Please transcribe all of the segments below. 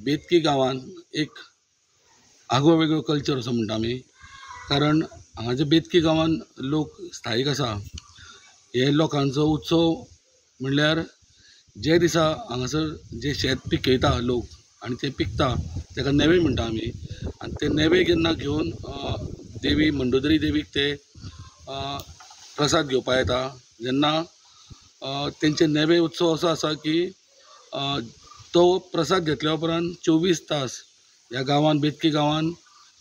बेतकी गांवांत एक आगळो वेगळो कल्चर असो म्हणटा आमी, कारण हांगा जे बेतकी गांवांत लोक स्थायीक आसा हे लोकांचो उत्सव म्हणल्यार जे दिसा हांगासर जे शेत पिकयता लोक आनी ते पिकता ताका नेवे म्हणटा आमी, आनी ते नेवे जेन्ना घेवन देवी मंडोदरी देवीक ते प्रसाद घेवपाक येता जेन्ना तेंचे नेवे उत्सव असो आसा की तो प्रसाद घेतल्या उपरांत 24 तास ह्या गांवांत बेतकी गांवांत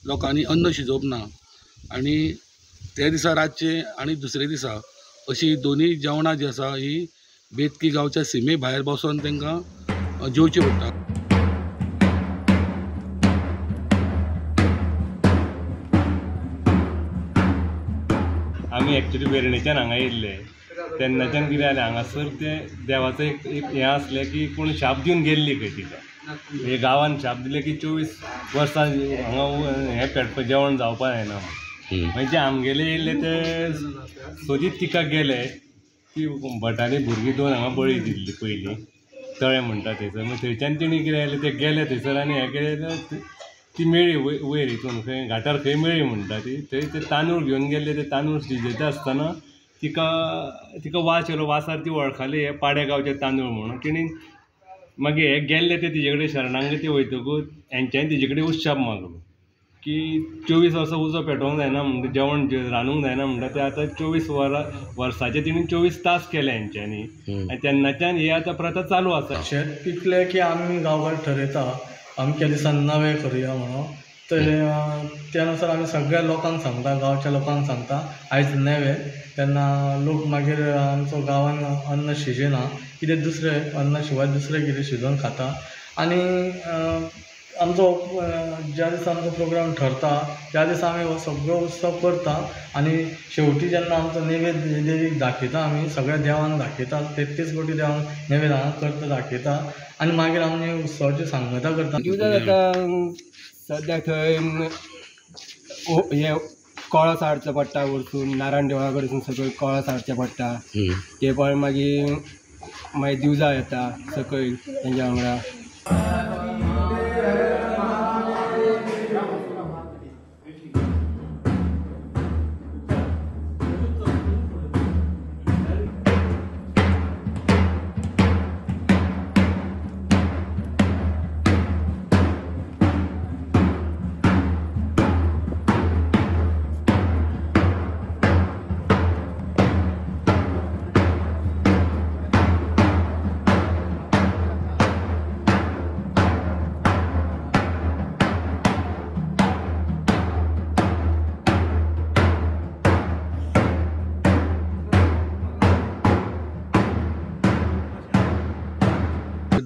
लोकांनी अन्न शिजोवप ना आनी त्या दिसा रातचे आनी दुसरे दिसा अशी दोनूय जेवणां जी आसा ही बेतकी गांवच्या सिमे भायर बसोन तांकां जेवची पडटा। आमी एक्चुली वेर्णेच्यान हांगा येयल्ले तेन्नाच्यान कितें जालें हांगासर ते देवाचो एक हें आसलें की कोण शाप दिवन गेल्ली खंय तिका, हे गांवान शाप दिले की 24 वर्सां हांगा हें पेटपा जेवण जावपा जायना। मागीर जे आमगेले येयल्ले ते सोदीत तिका गेले ती भटाली भुरगीं 2 हांगा बळी दिल्ली पयलीं तळें म्हणटा थंयसर, मागीर थंयच्यान तेणी कितें जालें ते गेले थंयसर आनी हें केलें ती मेळ्ळी वयर हितून खंय घाटार खंय मेळ्ळी म्हणटा ती, थंय ते तांदूळ घेवन गेल्ले ते तांदूळ शिजयता आसतना तिका तिका वास येयलो, वासार ती वळखाली हे पाड्या गांवचे तांदूळ म्हणून। तिणी मागीर हे गेल्ले ते तिजे कडेन शरणागती वयतकूच हेंच्यांनी तिजे कडेन उत्शाप मागलो की 24 वर्सां उजो पेटोवंक जायना म्हणटा, जेवण रांदूंक जायना म्हणटा, ते आतां 24 वर्साचे तिणी 24 तास केले हेंच्यांनी आनी तेन्नाच्यान ही आतां प्रथा चालू आसा। शेत पिकलें की आमी गांवकार ठरयता अमक्या दिसा नवें करुया म्हणून, तर त्या नुसार आमी सगळ्या लोकांक सांगता, गांवच्या लोकांक सांगता आयज नेवे, तेन्ना लोक मागीर आमचो गांवान अन्न शिजना, कितें दुसरें अन्न शिवाय दुसरें कितें शिजोवन खाता। आनी आमचो ज्या दिसा आमचो प्रोग्राम ठरता त्या दिसा आमी हो सगळो उत्सव करता आनी शेवटी जेन्ना आमचो नैवेद्य देवीक दाखयता, आमी सगळ्या देवांक दाखयता, 33 कोटी देवांक नैवेद्य हांगा करता दाखयता आनी मागीर आमी उत्सवाची सांगता करता। आतां सद्याक थंय हे कळस हाडचो पडटा वरसून, नारायण देवळा कडसून सकयल कळस हाडचें पडटा, ते पण मागीर मागीर दिवजां येता सकयल तेंच्या वांगडा।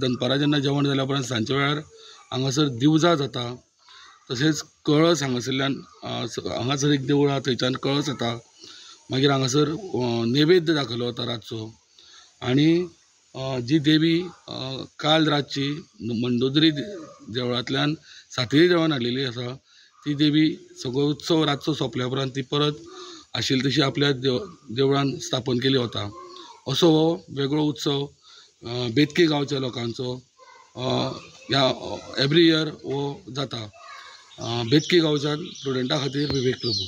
दनपारां जेन्ना जेवण जाल्या उपरांत सांजच्या वेळार हांगासर दिवजां जाता, तशेंच कळस हांगासरल्यान हांगासर एक देवूळ आहा थंयच्यान कळस येता, मागीर हांगासर नैवेद्य दाखयलो वता रातचो आनी जी देवी काल रातची मंडोदरी देवळांतल्यान सातेरी देवळान हाडलेली आसा ती देवी सगळो उत्सव रातचो सोंपल्या उपरांत ती परत आशिल्ली तशी आपल्या देवळान स्थापन केली वता। असो हो वेगळो उत्सव बेतकी गांवच्या लोकांचो ह्या एवरी इयर हो जाता। बेतकी गांवच्यान प्रुडंटा खातीर विवेक प्रभू।